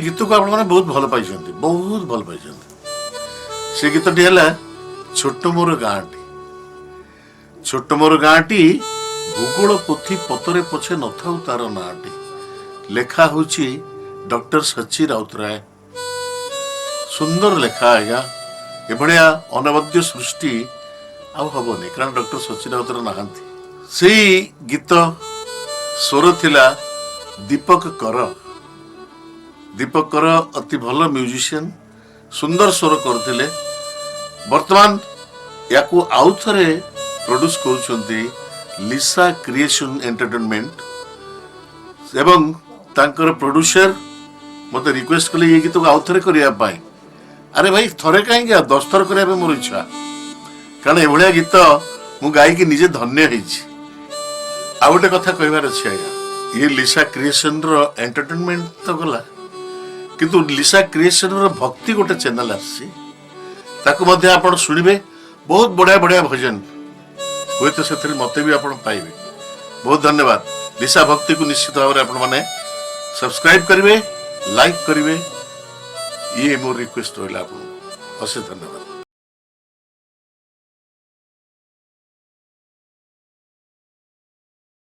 ଗୀତକୁ ଆପଣମାନେ ବହୁତ ଭଲ ପାଇଛନ୍ତି, ବହୁତ ଭଲ ପାଇଛନ୍ତି। ସେ ଗୀତଟି ହେଲା ଛୋଟ ମୋର ଗାଁଟି। ଛୋଟ ମୋର ଗାଁଟି, ଭୂଗୋଳ ପୋଥି ପତରେ ପଛେ ନଥାଉ ତାର ନାଁଟି। ଲେଖା ହେଉଛି ଡକ୍ଟର ସଚ୍ଚି ରାଉତରାୟ। ସୁନ୍ଦର ଲେଖା ଆଜ୍ଞା। ଏଭଳିଆ ଅନବଦ୍ୟ ସୃଷ୍ଟି ଆଉ ହବନି, କାରଣ ଡକ୍ଟର ସଚ୍ଚି ରାଉତରାୟ ନାହାନ୍ତି। ସେଇ ଗୀତ ସ୍ୱର ଥିଲା ଦୀପକ କର। ଦୀପକ କର ଅତି ଭଲ ମ୍ୟୁଜିସିଆନ, ସୁନ୍ଦର ସ୍ୱର କରୁଥିଲେ। ବର୍ତ୍ତମାନ ୟାକୁ ଆଉ ଥରେ ପ୍ରଡ୍ୟୁସ୍ କରୁଛନ୍ତି ଲିସା କ୍ରିଏସନ ଏଣ୍ଟରଟେନମେଣ୍ଟ ଏବଂ ତାଙ୍କର ପ୍ରଡ୍ୟୁସର ମୋତେ ରିକ୍ୱେଷ୍ଟ କଲେ ଏଇ ଗୀତକୁ ଆଉ ଥରେ କରିବା ପାଇଁ। ଆରେ ଭାଇ, ଥରେ କାହିଁକି, ଆଉ 10 ଥର କରିବା ପାଇଁ ମୋର ଇଚ୍ଛା, କାରଣ ଏଭଳିଆ ଗୀତ ମୁଁ ଗାଇକି ନିଜେ ଧନ୍ୟ ହେଇଛି। ଆଉ ଗୋଟେ କଥା କହିବାର ଅଛି ଆଜ୍ଞା, ଇଏ ଲିସା କ୍ରିଏସନର ଏଣ୍ଟରଟେନମେଣ୍ଟ ତ ଗଲା, କିନ୍ତୁ ଲିସା କ୍ରିଏସନର ଭକ୍ତି ଗୋଟେ ଚ୍ୟାନେଲ ଆସିଛି, ତାକୁ ମଧ୍ୟ ଆପଣ ଶୁଣିବେ। ବହୁତ ବଢିଆ ବଢିଆ ଭଜନ ହୁଏତ ସେଥିରେ ମତେ ବି ଆପଣ ପାଇବେ। ବହୁତ ଧନ୍ୟବାଦ। ଲିସା ଭକ୍ତିକୁ ନିଶ୍ଚିତ ଭାବରେ ଆପଣମାନେ ସବସ୍କ୍ରାଇବ କରିବେ, ଲାଇକ୍ କରିବେ, ଇଏ ମୋର ରିକ୍ୱେଷ୍ଟ ରହିଲା ଆପଣଙ୍କୁ। ଅଶେଷ ଧନ୍ୟବାଦ।